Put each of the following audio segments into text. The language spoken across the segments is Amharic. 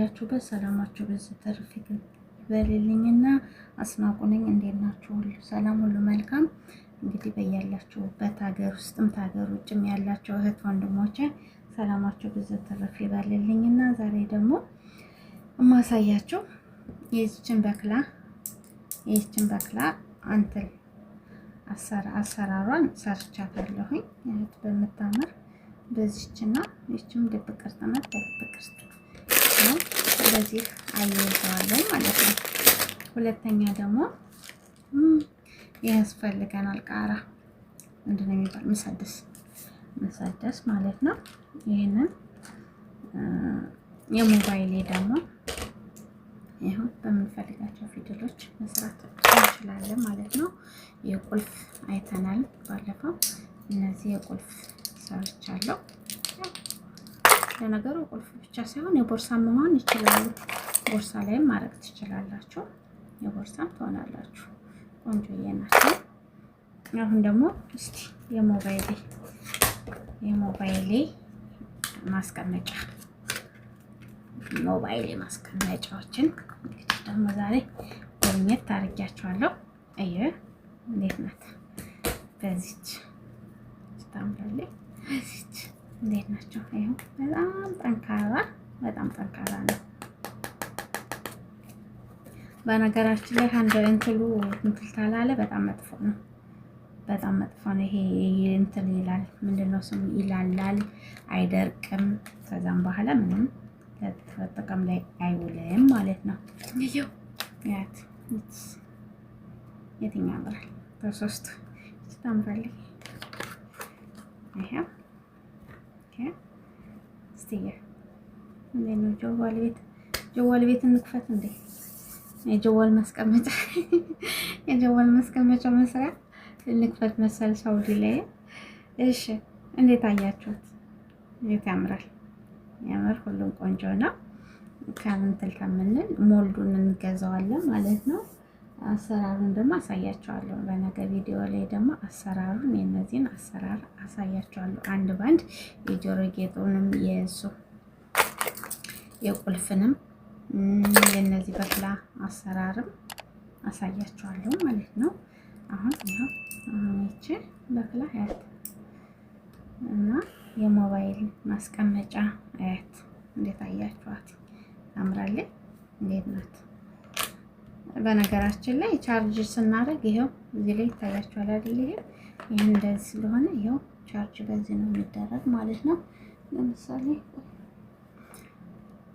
በያላችሁበት ሰላማችሁ ብዙ ትርፍ ይበልልኝና አስናቁ ነኝ። እንዴት ናችሁ? ሁሉ ሰላም፣ ሁሉ መልካም። እንግዲህ በያላችሁበት ሀገር ውስጥም ሀገር ውጭም ያላችሁ እህት ወንድሞቼ ሰላማችሁ ብዙ ትርፍ ይበልልኝና ዛሬ ደግሞ እማሳያችሁ የዚችን በክላ አንትል አሰራሯን ሰርቻታለሁኝ። እህት በምታምር በዚችና ይችም ልብ ቅርጽ ናት። በልብ ቅርጽ ነው በዚህ አያይዘዋለሁ ማለት ነው። ሁለተኛ ደግሞ ያስፈልገናል ቃራ ምንድን ነው የሚባል መሰደስ መሰደስ ማለት ነው። ይህንን የሞባይሌ ደግሞ ይኸው በምንፈልጋቸው ፊደሎች መስራት እንችላለን ማለት ነው። የቁልፍ አይተናል ባለፈው። እነዚህ የቁልፍ ሰርቻለሁ። ለነገሩ ቁልፍ ብቻ ሳይሆን የቦርሳ መሆን ይችላሉ። ቦርሳ ላይም ማድረግ ትችላላችሁ። የቦርሳም ትሆናላችሁ። ቆንጆዬ ናቸው። አሁን ደግሞ እስቲ የሞባይሌ ማስቀመጫ ሞባይሌ ማስቀመጫዎችን እንግዲህ ደግሞ ዛሬ ጎብኘት ታርጊያቸዋለሁ። እየ እንዴት ናት? በዚች ታምራለች። በዚች እንዴት ናቸው? ይኸው በጣም ጠንካራ በጣም ጠንካራ ነው። በነገራችን ላይ አንድ እንትሉ እንትል ታላለ በጣም መጥፎ ነው። በጣም መጥፎ ነው። ይሄ እንትን ይላል፣ ምንድነው ስሙ? ይላላል፣ አይደርቅም። ከዛም በኋላ ምንም ጥቅም ላይ አይውልም ማለት ነው። ይኸው ያት የትኛው ያምራል? በሶስቱ ታምራለች። ይሄው እስቲ እንዴት ነው جوال ቤት جوال ቤት እንክፈት እንዴ? የ جوال ማስቀመጫ የ جوال ማስቀመጫ መስሪያ እንክፈት መሰል ሳውዲ ላይ። እሺ እንዴት አያችሁት? እንዴት ያምራል! ያምር፣ ሁሉም ቆንጆ ነው። ከምንትል ከምንል mold ኡን እንገዛዋለን ማለት ነው። አሰራሩን ደግሞ አሳያችኋለሁ። በነገ ቪዲዮ ላይ ደግሞ አሰራሩን የነዚህን አሰራር አሳያችኋለሁ አንድ ባንድ የጆሮ ጌጡንም የሱ የቁልፍንም የነዚህ በክላ አሰራርም አሳያችኋለሁ ማለት ነው። አሁን ይኸው አሁን ይቺ በክላ አያት እና የሞባይል ማስቀመጫ አያት እንዴት አያችኋት? ታምራለች። እንዴት ናት? በነገራችን ላይ ቻርጅ ስናደርግ ይኸው እዚህ ላይ ይታያችኋል አይደል? ይሄ ይሄ እንደዚህ ስለሆነ ይኸው ቻርጅ በዚህ ነው የሚደረግ ማለት ነው። ለምሳሌ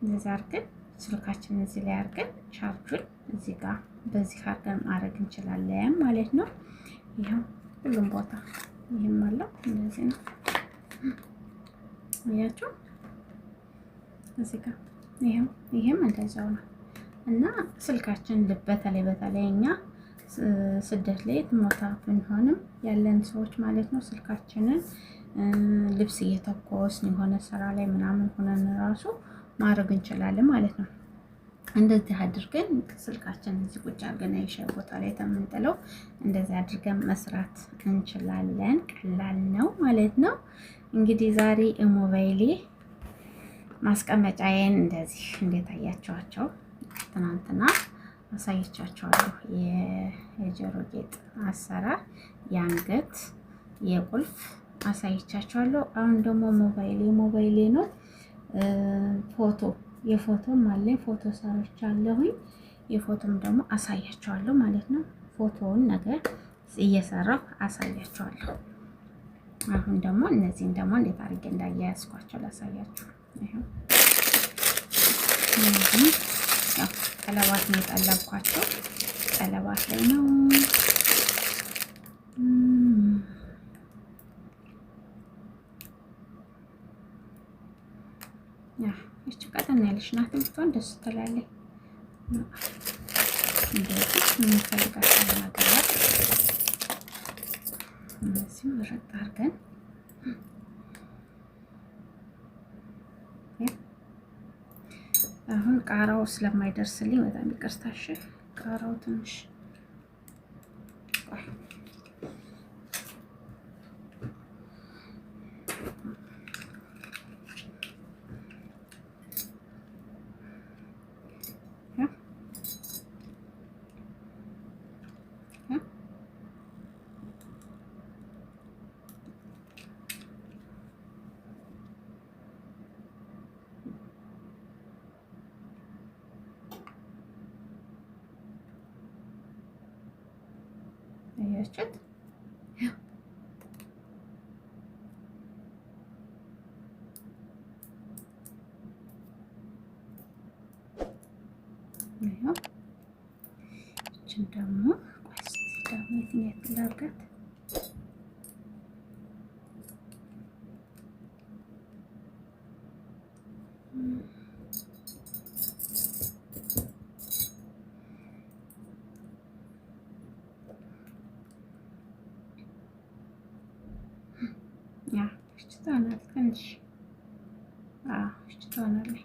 እንደዚህ አድርገን ስልካችንን እዚህ ላይ አድርገን ቻርጁን እዚህ ጋር በዚህ አድርገን ማድረግ እንችላለን ማለት ነው። ይኸው ሁሉም ቦታ ይህም አለው እንደዚህ ነው። አያችሁ እዚህ ጋር ይሄም ይሄም እንደዛው ነው። እና ስልካችን በተለይ በተለይ እኛ ስደት ላይ ቦታ ብንሆንም ያለን ሰዎች ማለት ነው ስልካችንን ልብስ እየተኮስን የሆነ ስራ ላይ ምናምን ሆነን ራሱ ማድረግ እንችላለን ማለት ነው። እንደዚህ አድርገን ስልካችንን እዚህ ቁጭ አድርገን የሻይ ቦታ ላይ ተምንጥለው እንደዚህ አድርገን መስራት እንችላለን። ቀላል ነው ማለት ነው። እንግዲህ ዛሬ ሞባይሌ ማስቀመጫዬን እንደዚህ እንዴት አያቸዋቸው? ትናንትና አሳይቻቸዋለሁ። የጆሮ ጌጥ አሰራር፣ የአንገት፣ የቁልፍ አሳይቻቸዋለሁ። አሁን ደግሞ ሞባይሌ ሞባይሌ ነው። ፎቶ የፎቶም አለኝ፣ ፎቶ ሰርቻለሁኝ። የፎቶም ደግሞ አሳያቸዋለሁ ማለት ነው። ፎቶውን ነገር እየሰራሁ አሳያቸዋለሁ። አሁን ደግሞ እነዚህን ደግሞ እንዴት አድርጌ እንዳያያዝኳቸው ላሳያችሁ። ያው ቀለባት ነው የጠለብኳቸው፣ ቀለባት ላይ ነው። ይቺ ቀጠን ያለች ናት ብትሆን ደስ ትላለች። እንደዚህ የምንፈልጋቸው ነገሮች እነዚህ ምርጥ አድርገን አሁን ቃራው ስለማይደርስልኝ በጣም ይቅርታሽ። ቃራው ትንሽ አያችሁት? ይኸው እችን ደግሞ ቆይ እስኪ ደግሞ የትኛት ላድርጋት? እች ትሆናለች ትንሽ እች ትሆናለች።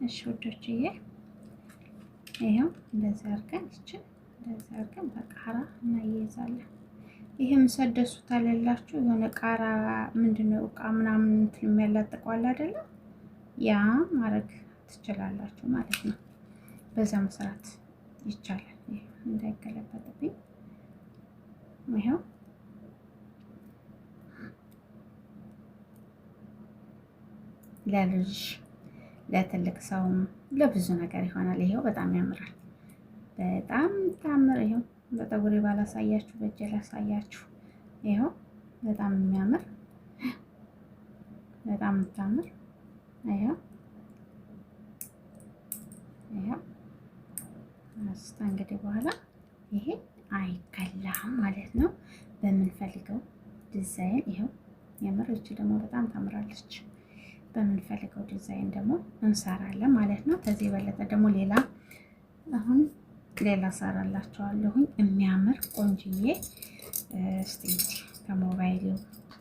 እሺ ውዶችዬ ይኸው እንደዚህ አድርገን ይችን እንደዚህ አድርገን በቃራ እናያይዛለን። ይሄም ሰደሱት አለላችሁ የሆነ ቃራ ምንድነው እቃ ምናምን እንትን የሚያላጥቀዋል አይደለም? ያ ማድረግ ትችላላችሁ ማለት ነው። በዛ መስራት ይቻላል። እንዳይገለበጥብኝ ይኸው ለልጅ ለትልቅ ሰውም ለብዙ ነገር ይሆናል። ይሄው በጣም ያምራል። በጣም ታምር። ይሄው በጠጉሬ ባላሳያችሁ በእጄ ላሳያችሁ። ይሄው በጣም የሚያምር በጣም ታምር። ይሄው ይሄው አስታ እንግዲህ በኋላ ይሄ አይከላም ማለት ነው። በምንፈልገው ዲዛይን ይሄው የምር እቺ ደግሞ በጣም ታምራለች። በምንፈልገው ዲዛይን ደግሞ እንሰራለን ማለት ነው። ከዚህ የበለጠ ደግሞ ሌላ አሁን ሌላ ሰራላችኋለሁኝ የሚያምር ቆንጅዬ። እስቲ እንግዲህ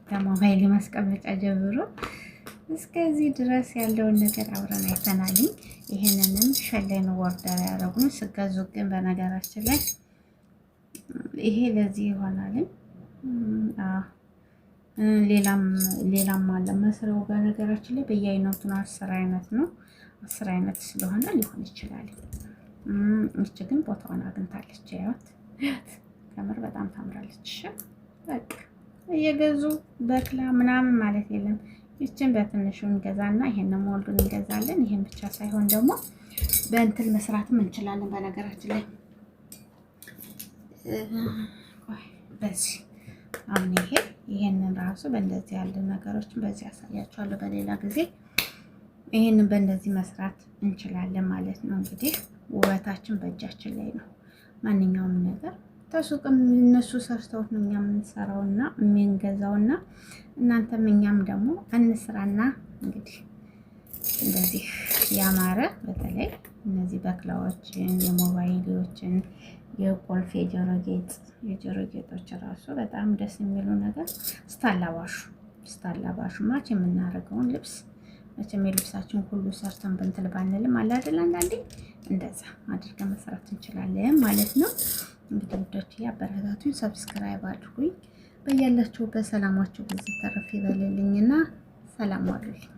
ከሞባይል ማስቀመጫ ጀምሮ እስከዚህ ድረስ ያለውን ነገር አብረን አይተናል። ይህንንም ሸለን order ያደረጉን ስገዙ ግን በነገራችን ላይ ይሄ ለዚህ ይሆናል። ሌላም ሌላም አለ መስሪያው። በነገራችን ላይ በየአይነቱ ነው። 10 አይነት ነው። 10 አይነት ስለሆነ ሊሆን ይችላል። ይች ግን ቦታዋን አግኝታለች። ያት ከምር በጣም ታምራለች። በቃ እየገዙ በክላ ምናምን ማለት የለም። ይችን በትንሹ እንገዛና ይሄን mold ኡን እንገዛለን። ይሄን ብቻ ሳይሆን ደግሞ በእንትን መስራትም እንችላለን። በነገራችን ላይ በዚህ አሁን ይሄ ይሄንን ራሱ በእንደዚህ ያለ ነገሮችን በዚህ ያሳያችኋለሁ በሌላ ጊዜ። ይሄንን በእንደዚህ መስራት እንችላለን ማለት ነው። እንግዲህ ውበታችን በእጃችን ላይ ነው። ማንኛውም ነገር ተሱቅም እነሱ ሰርተውት ነው እኛ የምንሰራውና የምንገዛውና እናንተም እኛም ደግሞ እንስራና እንግዲህ እንደዚህ ያማረ በተለይ እነዚህ በክላዎችን የሞባይሎችን የቁልፍ የጆሮ ጌጥ የጆሮ ጌጦች ራሱ በጣም ደስ የሚሉ ነገር ስታላባሹ ስታላባሹ match የምናደርገውን ልብስ መቼም የልብሳችን ሁሉ ሰርተን ብንትል ባንልም አለ አይደል አንዳንዴ እንደዛ አድርገን መስራት እንችላለን ማለት ነው። እንግዲህ ውዶች አበረታቱኝ፣ subscribe አድርጉኝ። በያላችሁበት ሰላማችሁ ብዙ ተረፍ ይበልልኝና ሰላም ዋሉልኝ።